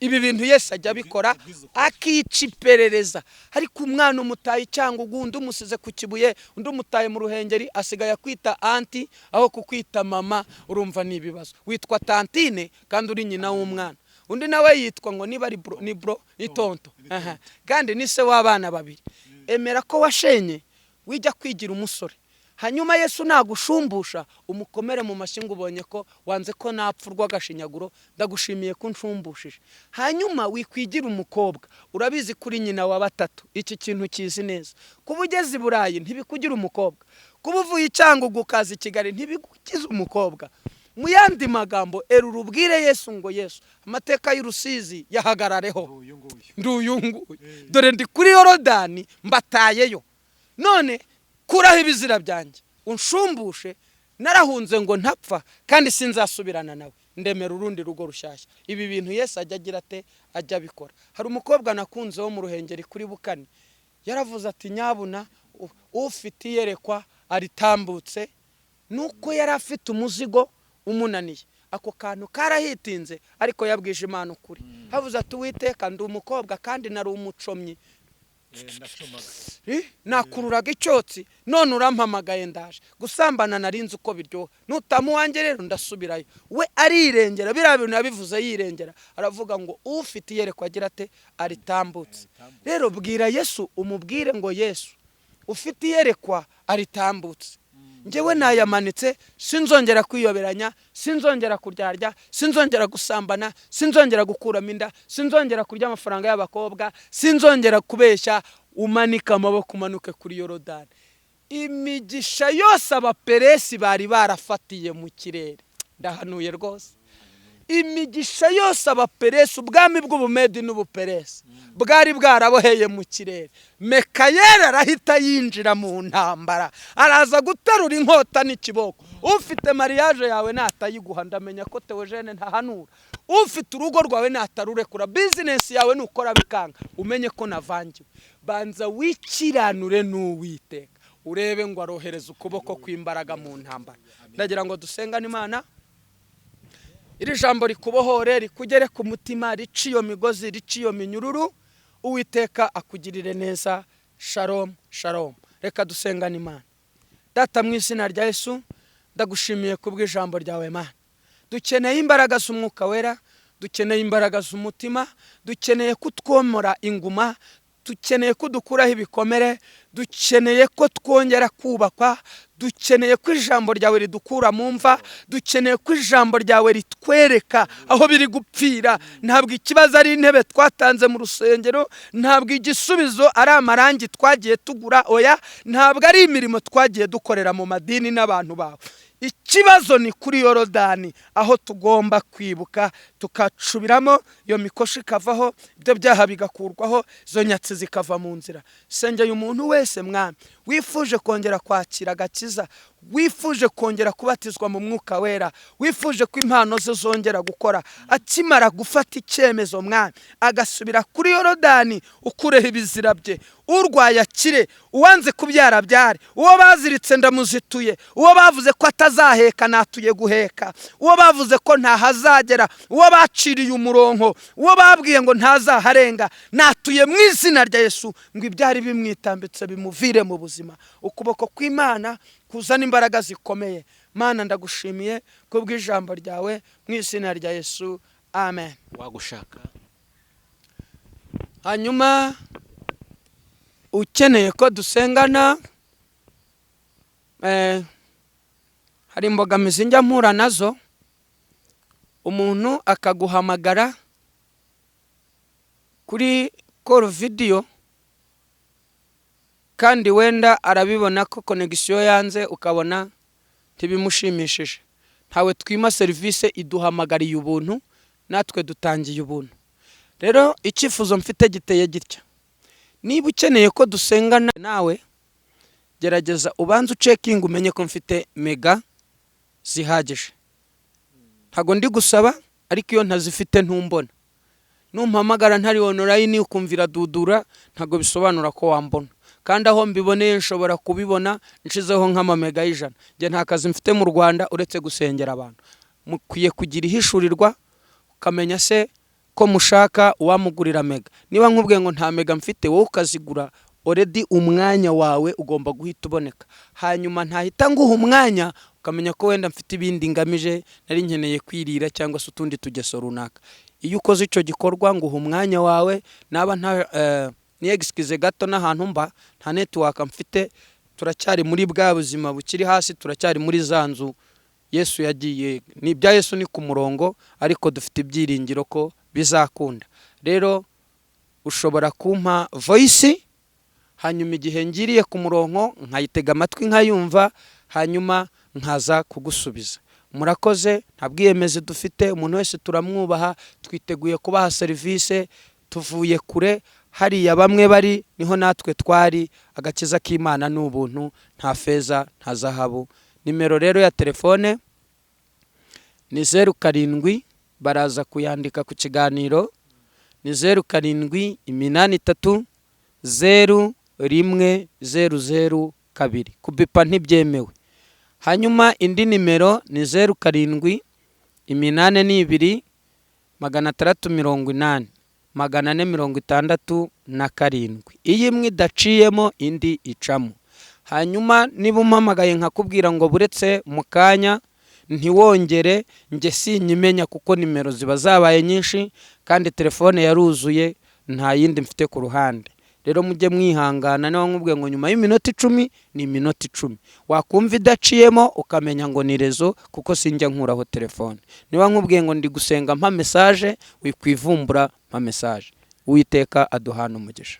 A: Ibi bintu Yesu ajya abikora, akica iperereza. Ariko umwana umutaye cyangwa undi umusize ku Kibuye, undi umutaye mu Ruhengeri, asigaye akwita aunty aho kukwita mama. Urumva ni ibibazo. Witwa tantine kandi uri nyina w'umwana. Undi nawe yitwa ngo niba ari bro, ni bro, ni tonton. Aha. Kandi ni se w'abana babiri. Emera ko washenye, wijya kwigira umusore. Hanyuma Yesu nagushumbusha, umukomere mu mashyi ngo: "Ubonye ko wanze ko napfa urw'agashinyaguro, ndagushimiye ko unsumbushije." Hanyuma wikwigira umukobwa, urabizi kuri nyina wa batatu. Iki kintu kizi neza: kuba ugeze i Burayi ntibikugira umukobwa, kuba uvuye i Cyangugu ukaza i Kigali ntibigukize umukobwa. Mu yandi magambo, erura ubwire Yesu ngo: "Yesu, amateka y'urusizi yahagarareho."
C: Uyu nguyu.
A: Ndi uyu nguyu, dore ndi kuri Yorodani, mbatayeyo none, kuraho ibizira byanjye, unshumbushe. Narahunze ngo ntapfa kandi sinzasubirana nawe. Ndemera urundi rugo rushyashya. Ibi bintu Yesu ajya agira ate? Ajya abikora. Hari umukobwa nakunze wo mu Ruhengeri kuri Bukane, yaravuze ati: "Nyabuna ufite iyerekwa aritambutse." Nuko yari afite umuzigo umunaniye, ako kantu karahitinze, ariko yabwije Imana ukuri. Havuze ati: "Uwiteka, ndi umukobwa kandi nari umucomyi, nakururaga icyotsi, none urampamagaye ndaje gusambana. Narinzi uko biryoha, nutamu wanjye rero ndasubirayo." We arirengera, biriya bintu yabivuze yirengera, aravuga ngo ufite iyerekwa agira ate? Aritambutse. Rero bwira Yesu, umubwire ngo: "Yesu, ufite iyerekwa aritambutse. Njyewe nayamanitse, sinzongera kwiyoberanya, sinzongera kuryarya, sinzongera gusambana, sinzongera gukuramo inda, sinzongera kurya amafaranga y'abakobwa, sinzongera kubeshya." Umanike amaboko, umanuke kuri Yorodani. Imigisha yose Abaperesi bari barafatiye mu kirere, ndahanuye rwose, imigisha yose Abaperesi, ubwami bw'Ubumedi n'Ubuperesi bwari bwaraboheye mu kirere, Mekayeri arahita yinjira mu ntambara, araza guterura inkota n'ikiboko. Ufite mariage yawe natayiguha, ndamenya ko Teogene ntahanura. Ufite urugo rwawe natarurekura, business yawe nukora bikanga, umenye ko navangiwe. Banza wikiranure n'Uwiteka, urebe ngo arohereza ukuboko kw'imbaraga mu ntambara. Ndagira ngo dusengane Imana. Iri jambo rikubohore, rikugere ku mutima, rice iyo migozi, rice iyo minyururu. Uwiteka akugirire neza. Shalom, shalom. Reka dusengane Imana. Data, mu izina rya Yesu, ndagushimiye kubw'ijambo ryawe. Mana, dukeneye imbaraga z'Umwuka Wera, dukeneye imbaraga z'umutima, dukeneye kutwomora inguma, dukeneye ko dukuraho ibikomere, dukeneye ko twongera kubakwa, dukeneye ko ijambo ryawe ridukura mu mva, dukeneye ko ijambo ryawe ritwereka aho biri gupfira. Ntabwo ikibazo ari intebe twatanze mu rusengero, ntabwo igisubizo ari amarangi twagiye tugura, oya, ntabwo ari imirimo twagiye dukorera mu madini n'abantu bawe. Ikibazo ni kuri Yorodani, aho tugomba kwibuka tukacubiramo, iyo mikoshi ikavaho, ibyo byaha bigakurwaho, izo nyatsi zikava mu nzira. Sengeye umuntu wese, Mwami, wifuje kongera kwakira agakiza, wifuje kongera kubatizwa mu Mwuka Wera, wifuje ko impano ze zongera gukora. Akimara gufata icyemezo, Mwami, agasubira kuri Yorodani, ukureho ibizira bye. Urwaye akire, uwanze kubyara byare, uwo baziritse ndamuzituye, uwo bavuze ko atazaheka natuye guheka, uwo bavuze ko ntahazagera, uwo baciriye umurongo, uwo babwiye ngo ntazaharenga, natuye mu izina rya Yesu ngo ibyari bimwitambitse bimuvire mu buzima. Ukuboko kw'Imana kuzana imbaraga zikomeye. Mana, ndagushimiye kubw'ijambo ryawe, mu izina rya Yesu, amen.
C: Wagushaka.
A: Hanyuma ukeneye ko dusengana, hari imbogamizi njya mpura nazo. Umuntu akaguhamagara kuri call video, kandi wenda arabibona ko connexion yanze, ukabona ntibimushimishije. Ntawe twima serivisi, iduhamagariye ubuntu, natwe dutangiye ubuntu. Rero icyifuzo mfite giteye gitya: niba ukeneye ko dusengana nawe, gerageza ubanze ucekinge, umenye ko mfite mega zihagije. Ntabwo ndi gusaba, ariko iyo ntazifite ntumbona. Numpamagara ntari online, ukumvira dudura, ntabwo bisobanura ko wambona. Kandi aho mbiboneye nshobora kubibona nshizeho nk'amamega y'100. Njye nta kazi mfite mu Rwanda uretse gusengera abantu. Mukwiye kugira ihishurirwa, ukamenya se ko mushaka uwamugurira mega. Niba nkubwiye ngo nta mega mfite, wowe ukazigura already, umwanya wawe ugomba guhita uboneka. Hanyuma ntahita nguha umwanya, ukamenya ko wenda mfite ibindi ngamije, nari nkeneye kwirira cyangwa se utundi tugeso runaka. Iyo ukoze icyo gikorwa, nguha umwanya wawe. Naba nta ni excuse gato n'ahantu mba nta network mfite. Turacyari muri bwa buzima bukiri hasi, turacyari muri za nzu Yesu yagiye. Ni ibya Yesu, ni ku murongo, ariko dufite ibyiringiro ko bizakunda. Rero ushobora kumpa voice, hanyuma igihe ngiriye ku murongo nkayitega amatwi, nkayumva, hanyuma nkaza kugusubiza. Murakoze. Nta bwiyemezi dufite, umuntu wese turamwubaha, twiteguye kubaha serivisi. Tuvuye kure, hariya bamwe bari niho natwe twari. Agakiza k'Imana ni ubuntu, nta feza, nta zahabu. Nimero rero ya telefone Ni 07, baraza kuyandika ku kiganiro, ni 0783 010 02. Kubipa ntibyemewe. Hanyuma indi nimero ni 0782 680 467. Iyo imwe idaciyemo, indi icamo. Hanyuma niba umpamagaye nkakubwira ngo buretse mu kanya, ntiwongere, njye sinyimenya, kuko nimero ziba zabaye nyinshi kandi telefone yaruzuye, nta yindi mfite ku ruhande. Rero mujye mwihangana, niba nkubwiye ngo nyuma y'iminota 10, ni iminota 10. Wakumva idaciyemo ukamenya ngo ni réseau, kuko sinjya nkuraho telefone. Niba nkubwiye ngo ndi gusenga, mpa message, wikwivumbura, mpa message. Uwiteka aduhana umugisha.